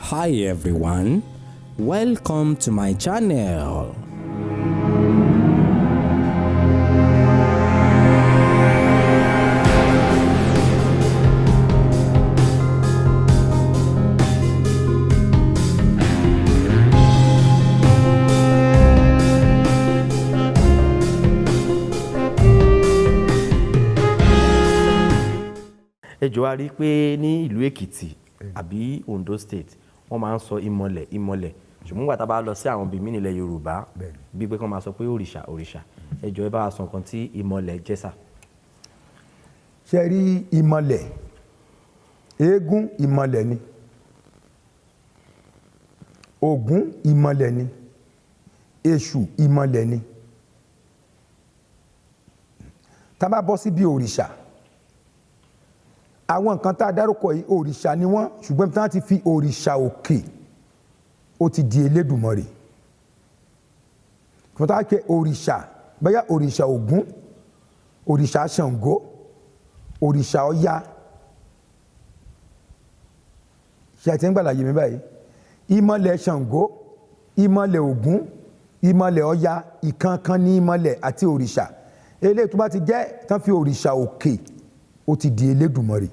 Hi everyone, welcome to my channel. Ẹ jọ̀ọ́, a rí i pé ní ìlú Èkìtì àbí Ondo State, wọ́n máa ń sọ ìmọ̀lẹ̀ ìmọ̀lẹ̀, ṣùgbọ́n nígbà tá a bá lọ sí àwọn ibìmíì nílẹ̀ Yorùbá, bíi pé kí wọ́n máa sọ pé òrìṣà òrìṣà. Ẹ jọ̀ọ́, ẹ bá wa sọ nǹkan tí ìmọ̀lẹ̀ jẹ́ sà. Ṣe rí ìmọ̀lẹ̀, eégún ìmọ̀lẹ̀ ni, Ògún ìmọ̀lẹ̀ ni, Èṣù ìmọ̀lẹ̀ ni. Tá a bá bọ́ síbi òrìṣà, àwọn nǹkan tá a dárúkọ yìí, òrìṣà ni wọ́n, ṣùgbọ́n tí wọ́n ti fi òrìṣà òkè, ó ti di Elédùmarè. Kò tá a ké òrìṣà bóyá òrìṣà Ògún, òrìṣà Ṣàngó, òrìṣà Ọya, ṣe àti ń gbàlàyé mi báyìí? Ìmọ̀lẹ̀ Ṣàngó, ìmọ̀lẹ̀ Ògún, ìmọ̀lẹ̀ Ọya, ìkankan ní ìmọ̀lẹ̀ àti òrìṣà. Eléyìí tó bá ti jẹ́ tán fi òrìṣà òkè, ó ti di Elédùmarè.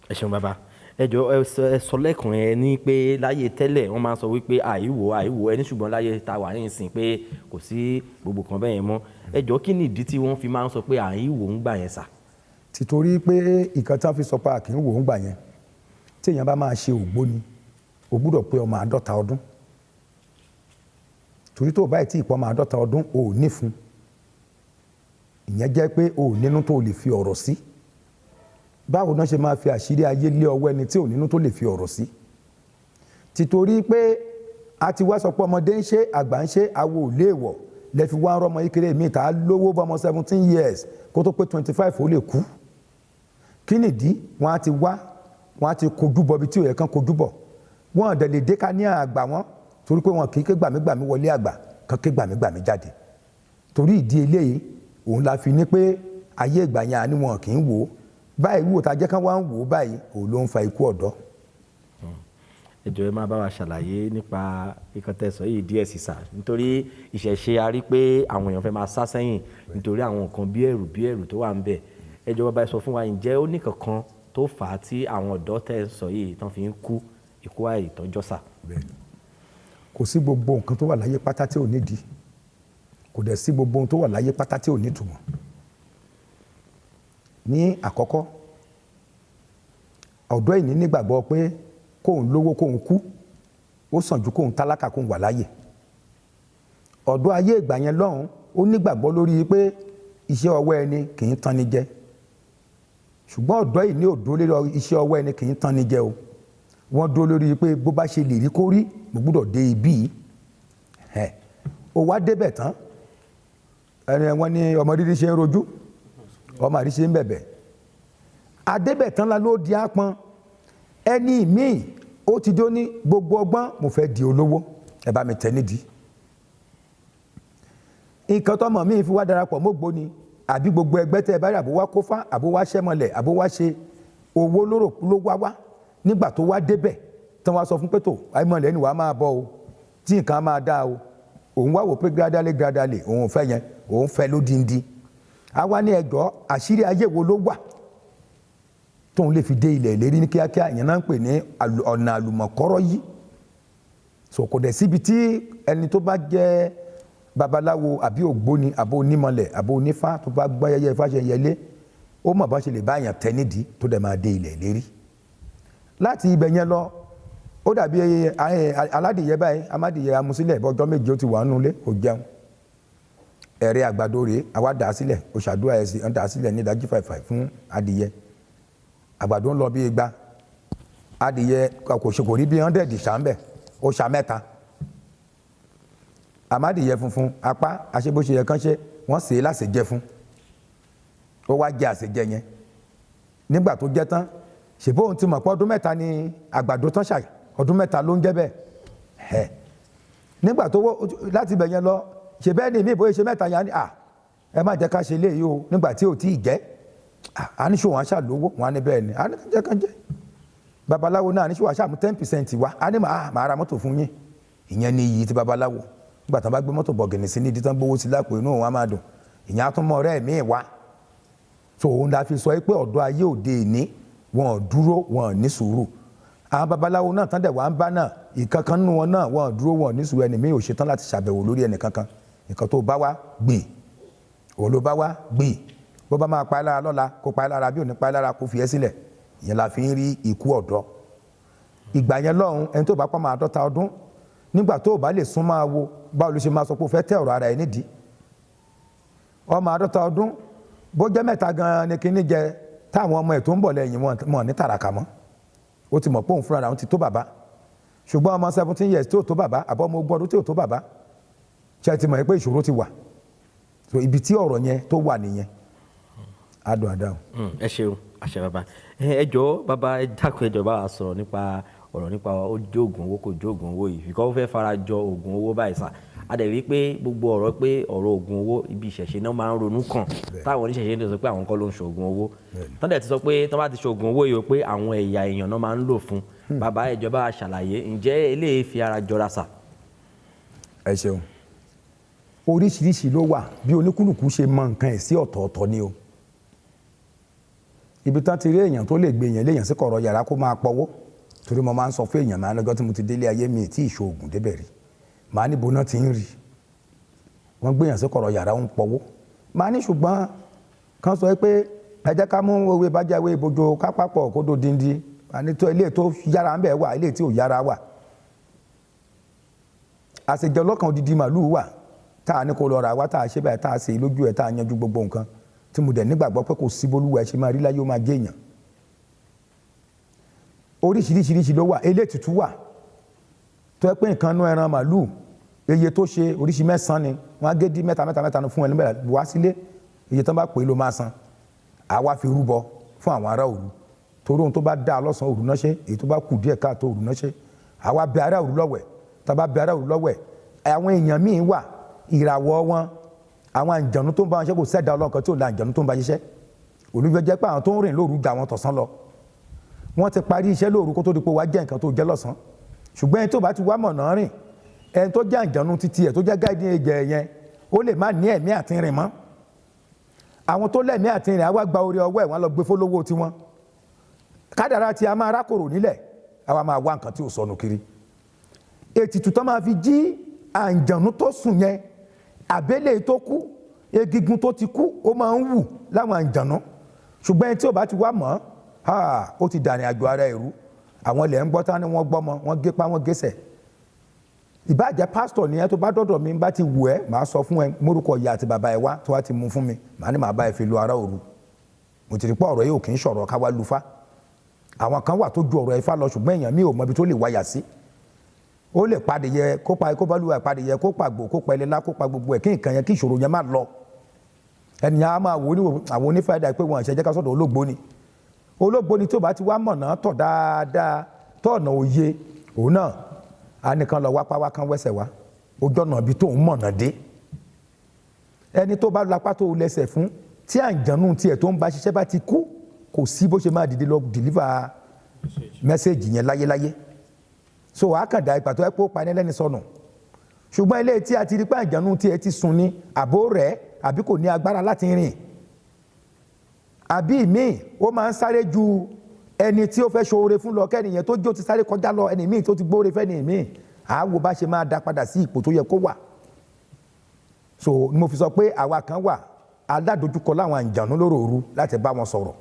Ẹ ṣeun bàbá. Ẹ jọ̀ọ́, ẹ sọ lẹ́ẹ̀kan, ẹ ní pé láyé tẹ́lẹ̀, wọ́n máa ń sọ wípé àìwò àìwò ẹni, ṣùgbọ́n láyé tá wà ní ìsìn pé kò sí gbogbo kan bẹ́ẹ̀ yẹn mọ́. Ẹ jọ̀ọ́, kí ni ìdí tí wọ́n fi máa ń sọ pé àìwò ń gbà yẹn sà? Tìtorí pé ìkan tán fi sọ pé a kì í wò ó ń gbà yẹn, tí èèyàn bá máa ṣe ògbóni, ó gbúdọ̀ pé ọmọ 50 ọdún, torí tó o báyìí tí ì pọ́ ọmọ 50 ọdún, o ò ní fún ìyẹn jẹ́ pé o ò nínú tó o lè fi ọ̀rọ̀ sí. Báwo náà ṣe máa fi àṣírí ayé lé ọwọ́ ẹni tí ò nínú tó lè fi ọ̀rọ̀ sí? Tìtorí pé a ti wá sọ pé ọmọdé ń ṣe, àgbà ń ṣe, awo ò léèwọ̀, lẹ́fi wá ń rọ́mọ yíkéré mi ta lówó bọ́mọ 17 years, kó tó pé 25, ó lè kú. Kí nìdí? Wọ́n á ti wá, wọ́n á ti kojú bọ̀ bí tí ò yẹ kán kojú bọ̀. Wọ́n dẹ̀ lè dé ká ní àgbà wọn, torí pé wọn kì í ké gbàmígbàmí wọlé àgbà kan, ké gbàmígbàmí jáde. Torí ìdí eléyìí, òun la fi ní pé ayé ìgbà yẹn, àní wọn kì í wò ó báyìí. Wò tá a jẹ́ kán wá ń wò ó báyìí, òun ló ń fa ikú ọ̀dọ́. Ẹ jọ̀ọ́, ẹ máa bá wa ṣàlàyé nípa nǹkan tẹ́ sọ yìí díẹ̀ sí sà, nítorí ìṣẹ̀ṣe, a rí pé àwọn èèyàn fẹ́ máa sá sẹ́yìn nítorí àwọn nǹkan bí ẹ̀rù bí ẹ̀rù tó wà ń bẹ̀. Ẹ jọ̀ọ́ bàbá, ẹ sọ fún wa, ǹjẹ́ ó ní kankan tó fà á tí àwọn ọ̀dọ́ tẹ́ ń sọ yìí tán fi ń kú ikú àìtọ́jọ́ sà? Kò sí gbogbo nǹkan tó wà láyé pátá tí ò nídìí, kò dẹ̀ sí gbogbo ohun tó wà láyé pátá tí ò nítumọ̀. Ní àkọ́kọ́, ọ̀dọ́ ìní nígbàgbọ́ pé kóun lówó kóun kú, ó sàn ju kóun tálákà kóun wà láyè. Ọ̀dọ́ ayé ìgbà yẹn lọ́hùn, ó nígbàgbọ́ lórí pé iṣẹ́ ọwọ́ ẹni kì í tán ni jẹ, ṣùgbọ́n ọ̀dọ́ ìní ò dúró lórí iṣẹ́ ọwọ́ ẹni kì í tán ni jẹ o. Wọ́n dúró lórí pé bó bá ṣe lè rí kó rí, mo gbúdọ̀ dé ibí yìí. Ẹ̀ ó wá débẹ̀ tán, ẹni wọ́n ní ọmọ rírí ṣe ń rojú, ọmọ àrí ṣe ń bẹ̀bẹ̀. Adébẹ̀ tán la ló di ápọn. Ẹni míì ó ti dó ní gbogbo ọgbọ́n, mo fẹ́ di olówó, ẹ bá mi tẹ̀ nídìí. Nǹkan tọmọ mi fi wá darapọ̀ mọ́gbó ni àbí gbogbo ẹgbẹ́ tẹ́ ẹ bá rí, àbó wá kófá, àbó wá ṣẹ́mọlẹ̀, àbó wá ṣe owó lóró ló wá wá. Nígbà tó wá débẹ̀ tán, wá sọ fún pé tó àìmọ̀lẹ́ ni wàá máa bọ̀ o, tí nǹkan á máa dáa o. Òun wá wò pé gradually gradually, òun ò fẹ́ yẹn, òun fẹ́ lódindi. Àwa ní ẹjọ́, àṣírí ayé wo ló wà tóun lè fi dé ilẹ̀ ìlérí ní kíákíá? Ìyẹn náà ń pè ní ọ̀nà àlùmọ̀kọ́rọ́ yìí. So kò dẹ̀ síbi tí ẹni tó bá jẹ́ babaláwo àbí ògbóni àbí onímọ̀lẹ̀ àbí onífá tó bá gbọ́ yẹyẹ ifá ṣe yẹlé, ó mọ̀ bá ṣe lè bá èèyàn tẹ́ nídìí tó dẹ̀ máa dé ilẹ̀ ìlérí. Láti ibẹ̀ yẹn lọ, ó dàbí aládìyẹ báyìí. Amádìyẹ amúsílẹ̀ bọ́jọ́ 7, ó ti wà nínú ilé, kò jẹun. Ẹ̀rẹ́ àgbàdo rèé, àwa dà á sílẹ̀, ó ṣàdúrà ẹ̀ sí, ń dà á sílẹ̀ ní ìdájí fàìfàì fún adìyẹ. Àgbàdo ń lọ bí 200 adìyẹ, kò ṣe kò rí bí 100 ṣà ń bẹ̀, ó ṣà mẹ́ta. Àmádìyẹ funfun apá àṣebóṣe yẹ kán ṣe, wọ́n sè é láṣejẹ fún, ó wá jẹ àṣejẹ yẹn. Nígbà tó jẹ tán, ṣèbó òun ti mọ̀ pé ọdún 3 ni àgbàdo tán ṣà, ọdún 3 ló ń jẹ́ bẹ́ẹ̀ ẹ̀. Nígbà tó wọ́ láti ibẹ̀ yẹn lọ ṣe bẹ́ẹ̀ ni mí bóyá ṣe mẹ́ta yẹn á ní à, ẹ má jẹ́ ká ṣe léyìí o. Nígbà tí ò tí ì jẹ́ A ní ṣòwò àṣà lówó wọn á ní bẹ́ẹ̀ ni, a ní kànjẹ́ kànjẹ́. Babaláwo náà, a ní ṣòwò àṣà mú 10% wá, a ní màá ra mọ́tò fún yín. Ìyẹn ní iyì ti babaláwo. Nígbà tán bá gbé mọ́tò bọ̀gìnì sí nídìí tán, gbówó sí lápò, inú òun á máa dùn. Ìyẹn á tún mọ ọ̀rẹ́ mi wá. So òun la fi sọ pé ọ̀dọ́ ayé òde ìní, wọn ò dúró, wọn ò ní sùúrù. Àwọn babaláwo náà tán dẹ̀ wá ń bá náà, ìkankan nínú wọn náà, wọn ò dúró, wọn ò ní sùúrù. Ẹni mi ò ṣetán láti ṣàbẹ̀wò lórí ẹnì kankan. Nǹkan tó bá wá gbìn, òun ló bá wá gbìn. Bó bá máa pa ẹ́ lára lọ́la, kó pa ẹ́ lára. Bí ò ní pa ẹ́ lára, kó fi ẹ́ sílẹ̀. Ìyẹn la fi ń rí ikú ọ̀dọ́. Ìgbà yẹn lọ́hùn, ẹni tó bá pọ́ máa 50 ọdún, nígbà tó o bá lè sún máa wo, báwo ló ṣe máa sọ pé o fẹ́ tẹ ọ̀rọ̀ ara ẹ nídìí? Ọmọ 50 ọdún, bó jẹ́ mẹ́ta gan-an ni kíní jẹ, táwọn ọmọ ẹ̀ tó ń bọ̀ lẹ́yìn wọn mọ̀ ní tàràkà mọ́. Ó ti mọ̀ pé òun fúnra rẹ̀ òun ti tó bàbá. Ṣùgbọ́n ọmọ 17 years tí ò tó bàbá, àbọ̀ ọmọ 20 ọdún tí ò tó bàbá, ṣe ti mọ̀ pé ìṣòro ti wà? So ibi tí ọ̀rọ̀ yẹn tó wà nìyẹn. Adùn àdáhùn. Ẹ ṣeun, àṣẹ bàbá. Ẹ jọ̀ọ́ bàbá, ẹ dákun, ẹ jọ̀ọ́, bá wa sọ̀rọ̀ nípa ọ̀rọ̀ nípa ó jóògùn owó, kò jóògùn owó yìí ìkọ́ fẹ́ fara jọ oògùn owó báyìí sà. A dẹ̀ rí pé gbogbo ọ̀rọ̀ pé ọ̀rọ̀ oògùn owó, ibi ìṣẹ̀ṣe náà máa ń ronú kàn, táwọn oníṣẹ̀ṣe ń sọ pé àwọn kọ́ ló ń ṣoògùn owó. Tán dẹ̀ ti sọ pé tán bá ti ṣoògùn owó yìí o, pé àwọn ẹ̀yà èèyàn náà máa ń lò fún. Bàbá, ẹ jọ̀ọ́, bá wa ṣàlàyé, ǹjẹ́ eléyìí fi ara jọra sà? Ẹ ṣeun. Oríṣiríṣi ló wà. Bí oníkúlùkù ṣe mọ nǹkan ẹ̀ sí ọ̀tọ̀ọ̀tọ̀ ni o. Ibi tán ti rí èèyàn tó lè gbé èèyàn léèyàn sí kọ̀rọ̀ yàrá kó máa pọwó, torí mo máa ń sọ fún èèyàn máa lọ́jọ́ tí mo ti délé ayé mi tí ìṣoògùn débẹ̀ rí, màá níbo náà ti ń rí wọ́n gbé èèyàn sí kọ̀rọ̀ yàrá ń pọwó. Màá ní ṣùgbọ́n kan sọ pé ẹ jẹ́ ká mú ewé bájá, ewé ìbojo, ká papọ̀ kó do dindi. Màá ní tó ilé tó yára ń bẹ̀ wà, ilé tí ò yára wà. Àṣejẹ ọlọ́kan odidi màlúù wà tá a ní kó lọ rà wá, tá a ṣe báyìí, tá a ṣe lójú ẹ̀, tá a yanjú gbogbo nǹkan, tí mo dẹ̀ nígbàgbọ́ pé kò sí bolúwa ẹ̀ ṣe máa rí láyé, ó máa jẹ́ èèyàn. Oríṣiríṣiríṣi ló wà. Elétùtù wà tó yẹ pé nǹkan nú ẹran màlúù, iye tó ṣe oríṣi mẹ́sàn-án ni wọ́n á gé dí mẹ́ta mẹ́ta mẹ́ta fún ẹ níbẹ̀ wá sílé. Iye tó ń bá pè é ló máa san. Àwa fi rúbọ fún àwọn ará òru, torí ohun tó bá dá lọ́sàn-án, òru náà ṣe. Èyí tó bá kù díẹ̀ káàtó, òru náà ṣe. Àwa bẹ ará òru lọ́wẹ̀. Tá a bá bẹ ará òru lọ́wẹ̀, àwọn èèyàn míì wà, ìràwọ̀ wọn, àwọn àǹjọ̀nú tó ń bá wọn ṣe, kò sẹ́dá ọlọ́kan tí ò la àǹjọ̀nú tó ń bá ṣiṣẹ́. Olùfẹ́ jẹ́ pé àwọn tó ń rìn lóru gba àwọn tọ̀sán lọ, wọ́n ti parí iṣẹ́ lóru kó tó di pé wàá jẹ́ nǹkan tó jẹ́ lọ́sàn. Ṣùgbọ́n ẹni tó bá ti wá mọ̀nà rìn, ẹni tó jẹ́ àǹjọ̀nú títí ẹ̀ tó jẹ́ guiding angel yẹn, ó lè má ní ẹ̀mí àti rìn mọ́. Àwọn tó lẹ̀mí àti rìn á wá gba orí ọwọ́ ẹ̀, wọ́n lọ gbé fólówó tiwọn. Kádàrá tí a máa rákòrò nílẹ̀, àwa máa wá nǹkan tí ò sọnù kiri. Ètùtù tó máa fi jí àǹjọ̀nú tó sùn yẹn, àbẹ́lẹ̀ tó kú, egungun tó ti kú, ó máa ń wù láwọn àǹjọ̀nú. Ṣùgbọ́n ẹni tí ò bá ti wá mọ̀, ó ti dàrin àjò ara ẹ̀rú. Àwọn ilẹ̀ ń gbọ́ tán ni wọ́n gbọ́mọ wọ́n gé pa, wọ́n gẹ́sẹ̀. Ìbáàjẹ́ pásítọ̀ ni ẹ, tó bá dọ́dọ̀ mi, bá ti wù ẹ́, màá sọ fún ẹ, mórúkọ ìyá àti bàbá ẹ wá. Tó wá ti mú fún mi, màá ní màá bá ẹ fi lu ara òru. Mo ti rí pé ọ̀rọ̀ yìí ò kì í ṣọ̀rọ̀ ká wá lufa. Àwọn kan wà tó ju ọ̀rọ̀ Ifá lọ, ṣùgbọ́n èèyàn mi ò mọ ibi tó lè wáyà sí. Ó lè padì yẹ kó pa, kó bá lùwà padì yẹ kó pàgbò, kó pa ẹlẹ́lá, kó pa gbogbo ẹ̀, kí nǹkan yẹn, kí ìṣòro yẹn má lọ. Ẹnìyàn á máa wò ní àwọn onífàdà pé wọn àṣẹ jẹ́ ká sọ̀dọ̀ olóògbóni. Olóògbóni tó bá ti wá mọ̀nà tọ̀ dáadáa, tọ̀nà òye òun náà á nìkan lọ wápá wá kán wẹ́sẹ̀ wá ojú ọ̀nà ibi tóun mọ̀nà dé. Ẹni tó bá lápá tó lẹ́sẹ̀ fún, tí àǹjọ̀nú tiẹ̀ tó ń bá ṣiṣẹ́ bá ti kú, kò sí bó ṣe máa dìde lọ deliver message yẹn láyéláyé. So wàá kàn dá ìgbà tó ẹ pé ó pa ẹni lẹ́ni sọnù. Ṣùgbọ́n ilé tí a ti rí pé àǹjọ̀nú tiẹ̀ ti sùn ni, àbó rẹ̀, àbí kò ní agbára láti rìn, àbí míì ó máa ń sáré ju ẹni tí ó fẹ́ ṣoore fún lọ, kẹ́ni yẹn tó jó ti sáré kọjá lọ, ẹni míì tó ti gbóore fẹ́ni míì, àá wo bá ṣe máa dá padà sí ipò tó yẹ kó wà. So ni mo fi sọ pé àwa kan wà aládojúkọ láwọn àǹjànú lóru òru láti bá wọn sọ̀rọ̀,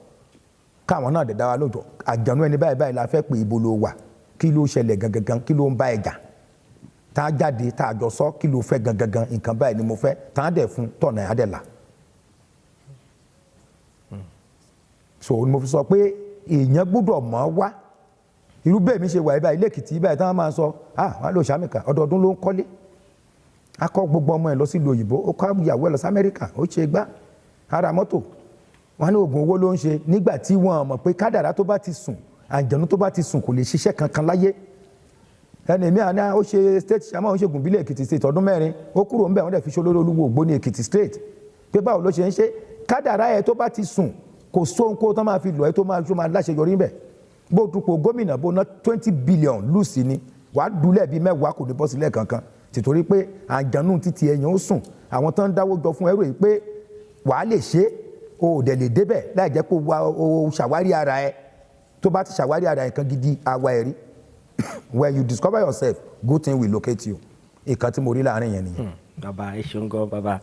káwọn náà dẹ̀ dá wa lóòótọ́. Àǹjànú ẹni báyìí báyìí la fẹ́ pé, ibo ló wà? Kí ló ṣẹlẹ̀ gangan? Kí ló ń bá ẹ jà? Tá a jáde, tá a jọ sọ, kí ló fẹ́ gangan? Nǹkan báyìí ni mo fẹ́. Tá a dẹ̀ fún tọ̀nà ẹ̀ á dẹ̀ là. So ni mo fi sọ pé èèyàn gbọ́dọ̀ mọ̀ wá. Irú bẹ́ẹ̀ mi ṣe wà ibà ilé Èkìtì ibà táwọn máa ń sọ, ah, wọn lò sàmìkà, ọdọọdún ló ń kọ́lé, a kọ́ gbogbo ọmọ ẹ̀ lọ sílùú òyìnbó, ó kọ́ ìyàwó ẹ̀ lọ sí Amẹ́ríkà, ó ṣe gbá ara mọ́tò. Wọn ní oògùn owó ló ń ṣe, nígbà tí wọn mọ̀ pé kádàrá tó bá ti sùn, àǹjọ̀nú tó bá ti sùn, kò lè ṣiṣẹ́ kankan láyé. Ẹni mi àná ó ṣe state chairman, ó ṣe gùnbílẹ̀ Èkìtì State ọdún 4, ó kúrò ńbẹ̀, wọ́n dẹ̀ fi ṣe olórí olúwo Ògbóni Èkìtì State. Pé báwo ló ṣe ń ṣe? Kádàrá ẹ̀ tó bá ti sùn, Kò sóhun kó tán máa fi lọ ẹ tó máa láṣeyọrí ńbẹ̀. Bó dupò gómìnà, bó ná 20 billion lùsì ni, wàá dúlẹ̀ bíi 10 kò ní bọ́ sílẹ̀ kankan, tìtorí pé àǹjànú títí ẹ̀yàn ó sùn. Àwọn tó ń dáwó jọ fún ẹrù yìí pé wàá lè ṣe é, o ò dẹ̀ lè débẹ̀ láì jẹ́ pé o ṣàwárí ara ẹ. Tó bá ti ṣàwárí ara ẹ kan gidi, àwa ẹ̀rí. When you discover yourself, good thing will locate you. Ìkan tí mo rí láàrin yẹn nìyẹn. Bàbá, ẹ ṣeun gan, bàbá.